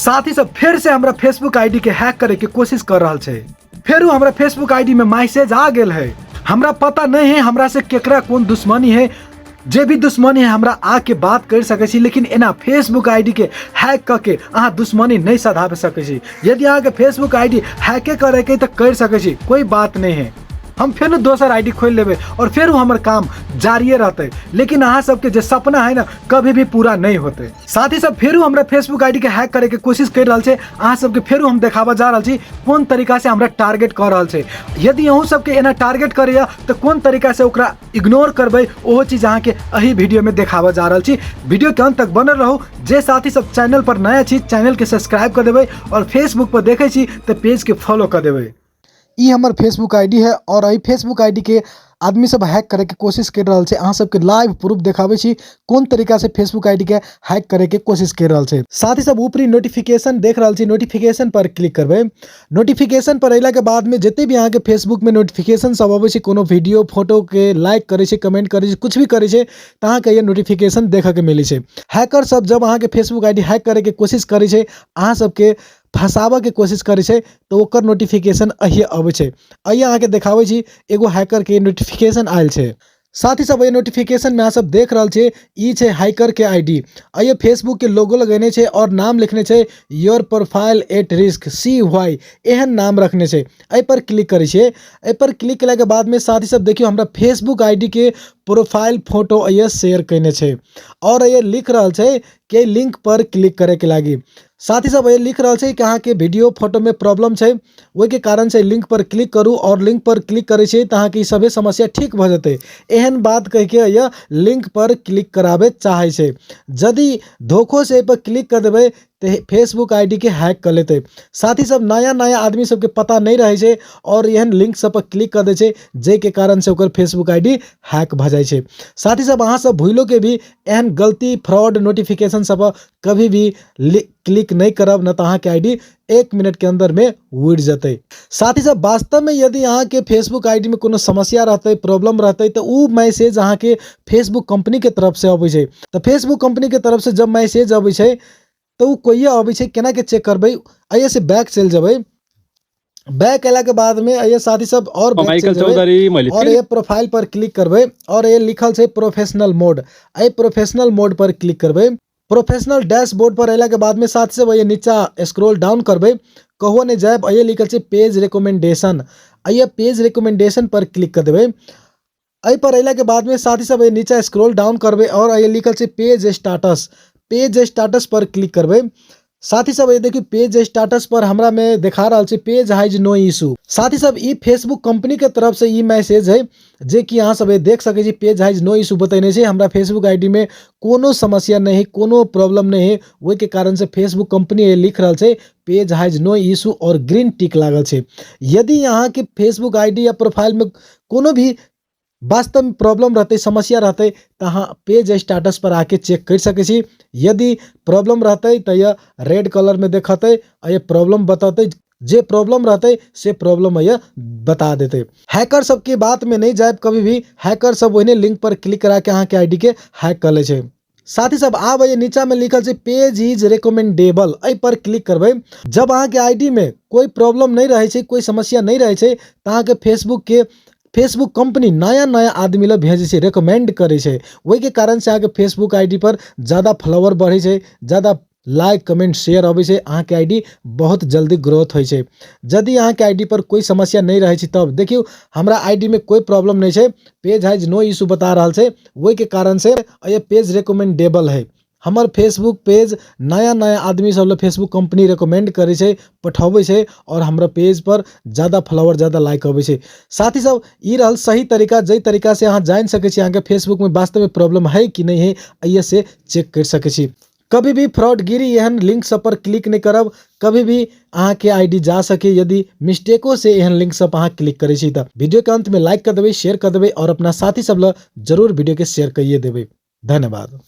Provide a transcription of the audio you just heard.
साथी सब फेर से हमरा फेसबुक आईडी के हैक करे के कोशिश कर रहल छै। फेरू हमरा फेसबुक आईडी में मैसेज आ गेल है। हमरा पता नहीं है हमरा से केकरा कोन दुश्मनी है, जे भी दुश्मनी है हमरा आके बात कर सकै छी, लेकिन एना फेसबुक आईडी के हैक कऽ के अहाँ दुश्मनी नहीं सधाबे सकै छी। यदि अहाँके फेसबुक आईडी हैके करे के तऽ कर सकै छी, कोई बात नहीं है। हम फेर दोसर आईडी खोलि लेबै और फेर हमर काम जारिए रहतै, लेकिन अहाँ सबके जे सपना है ना कभी भी पूरा नहीं होतै। साथी सब फेरू हमरा फेसबुक आईडी के हैक करे के कोशिश कर रहल छै। अहाँ सबके फेरू हम देखाबऽ जा रहल छी कोन तरीका से हमरा टारगेट कऽ रहल छै। यदि अहूँ सबके एना टारगेट करैया तऽ कोन तरीका से ओकरा इग्नोर करबै, ओहो चीज अहाँके एहि वीडियो में देखाबऽ जा रहल छी। वीडियो के अंत तक बनल रहू। जे साथी सब चैनल पर नया छी चैनल के सब्सक्राइब कर देबै और फेसबुक पर देखै छी तऽ पेज के फॉलो कर देबै। ई हमर फेसबुक आईडी है और एहि फेसबुक आईडी के आदमी सब हैक करे के कोशिश कर रहल छै। अहाँ सबके लाइव प्रूफ देखाबै छी कोन तरीका से फेसबुक आईडी के हैक करे के कोशिश कर रहल छै। साथ ही सब ऊपरी नोटिफिकेशन देख रहल छी, नोटिफिकेशन पर क्लिक करबै। नोटिफिकेशन पर अयला के बाद में जते भी अहाँ के फेसबुक में नोटिफिकेशन सब अबै छै, कोनो वीडियो फोटो के लाइक करै छै, कमेंट करै छै, कुछ भी करै छै, तऽ अहाँके ये नोटिफिकेशन देखऽ के मिलै छै। हैकर सब जब अहाँके फेसबुक आईडी हैक करे के कोशिश करै छै, अहाँ सबके फँसाबऽके कोशिश करै छै तऽ ओकर नोटिफिकेशन एहिए अबै छै। एहिए अहाँके देखाबै छी एगो हैकरके नोटिफिकेशन आयल छै। साथ ही सब एहि नोटिफिकेशनमे अहाँ सब देख रहल छियै ई छै हैकरके I D. एहिए फेसबुकके लोगो लगेने छै और नाम लिखने छै your profile at risk see why, एहन नाम रखने छै। एहिपर क्लिक करै छियै। एहिपर क्लिक केलाके बादमे साथ ही सब देखियौ हमरा फेसबुक आईडीके प्रोफाइल फोटो एहिए शेयर कयने छै और एहिए लिख रहल छै कि लिंक पर क्लिक करैके लागि। साथ ही सब ये लिख रहल छै कि अहाँके वीडियो फोटो में प्रॉब्लम छै, ओहिके कारण से लिंक पर क्लिक करू और लिंक पर क्लिक करै छियै तऽ अहाँके ई सभे समस्या ठीक भऽ जेतै। एहन बात कहिके यह लिंक पर क्लिक कराबे चाहै छै। यदि धोखो से एहि पर क्लिक कर देबै तऽ फेसबुक I D के हैक कऽ लेतै। साथ ही सब नया नया आदमी सबके पता नहि रहै छै और एहन लिंक सब पर क्लिक कऽ दै छै, जाहिके कारण से ओकर फेसबुक I D hack भऽ जाइ छै। साथ ही सब अहाँ सब भूलो के भी एहन गलती फ्रॉड नोटिफिकेशन सब कभी भी क्लिक नहीं करब, न तऽ अहाँके I D 1 minute के अंदर में उड़ि जेतै। साथ ही सब वास्तव में यदि अहाँके फेसबुक I D में कोनो समस्या रहतै, प्रॉब्लम रहतै, तऽ उ मैसेज अहाँके फेसबुक कंपनी के तरफ से अबै छै। तऽ फेसबुक कंपनी के तरफ से जब मैसेज अबै छै तऽ उ कहिया अबै छै, केना के चेक करबै, एहिए से बैक चलि जेबै। बैक अयला के बाद में एहिए साथी सब और बैक माइकल चलि जेबै चौधरी मैले और फेरि ये प्रोफाइल पर क्लिक करबै और ये लिखल छै प्रोफेशनल मोड, एहि प्रोफेशनल मोड पर क्लिक करबै। प्रोफेशनल डैशबोर्ड पर अयला के बाद में साथ से वही नीचा स्क्रॉल डाउन करबै, कहो नहीं जायब, एहिए लिखल छै पेज रिकमेंडेशन, एहिए पेज रिकमेंडेशन पर क्लिक कर देबै। एहि पर अयला के बाद में साथ ही सब एहि नीचा स्क्रॉल डाउन करबै और एहिए लिखल छै पेज स्टेटस, पेज स्टेटस पर क्लिक करबै। साथ ही सब ये देखियौ पेज स्टेटस पर हमरा में देखा रहल छै पेज हाइज नो इशू। साथ ही सब ई फेसबुक कंपनी के तरफ से ई मैसेज है जे कि अहाँ सब देख सकै छी पेज हाइज नो इशू बतेने छै। हमरा फेसबुक आईडी में कोनो समस्या नहीं है, कोनो प्रॉब्लम नहीं है, ओहिके कारण से फेसबुक कंपनी ये लिख रहल छै पेज हाइज नो इशू और ग्रीन टिक लागल छै। यदि अहाँके फेसबुक आईडी या प्रोफाइल में कोनो भी वास्तव में प्रॉब्लम रहतै, समस्या रहतै, तऽ अहाँ पेज स्टेटस पर आके चेक करि सकै छी। यदि प्रॉब्लम रहतै तऽ यह रेड कलर में देखतै आ ये प्रॉब्लम बतौतै, जे प्रॉब्लम रहतै से प्रॉब्लम यह बता देतै। हैकर सबके बात में नहीं जायब कभी भी, हैकर सब ओहने लिंक पर क्लिक करा के अहाँके आईडी के हैक कऽ लै छै। साथ ही सब आब ये नीचा में लिखल छै पेज is recommendable, एहि पर क्लिक करबै। जब अहाँके आईडी में कोई प्रॉब्लम नहीं रहै छै, कोई समस्या नहीं रहै छै, तऽ अहाँके फेसबुक कंपनी नया नया आदमी लए भेजै छै, रिकमेंड करै छै। ओहिके कारण से अहाँके फेसबुक आईडी पर ज्यादा फॉलोवर बढ़ै छै, ज्यादा लाइक कमेंट शेयर अबै छै, अहाँके आईडी बहुत जल्दी ग्रोथ होइ छै। यदि अहाँके आईडी पर कोई समस्या नहीं रहै छै तब देखियौ हमरा आईडी में कोई प्रॉब्लम नहीं छै, पेज हाइज नो इशू बता रहल छै, ओहिके कारण से ये पेज रिकमेंडेबल है। हमर फेसबुक पेज नया नया आदमी सब लए फेसबुक कंपनी रिकमेंड करै छै, पठबै छै और हमरा पेज पर ज्यादा फॉलोवर ज्यादा लाइक अबै छै। साथ ही सब ई रहल सही तरीका, जाहि तरीका से अहाँ जानि सकै छी अहाँके फेसबुक में वास्तव में प्रॉब्लम है कि नहीं है, एहिए से चेक करि सकै छी। कभी भी फ्रॉडगिरी एहन लिंक सब पर क्लिक नहीं करब, कभी भी अहाँके आईडी जा सके यदि मिस्टेको से एहन लिंक सब अहाँ क्लिक करै छी तऽ। वीडियो के अंत में लाइक कर देबै, शेयर कर देबै और अपना साथी सब लए जरूर वीडियो के शेयर करिए देबै। धन्यवाद।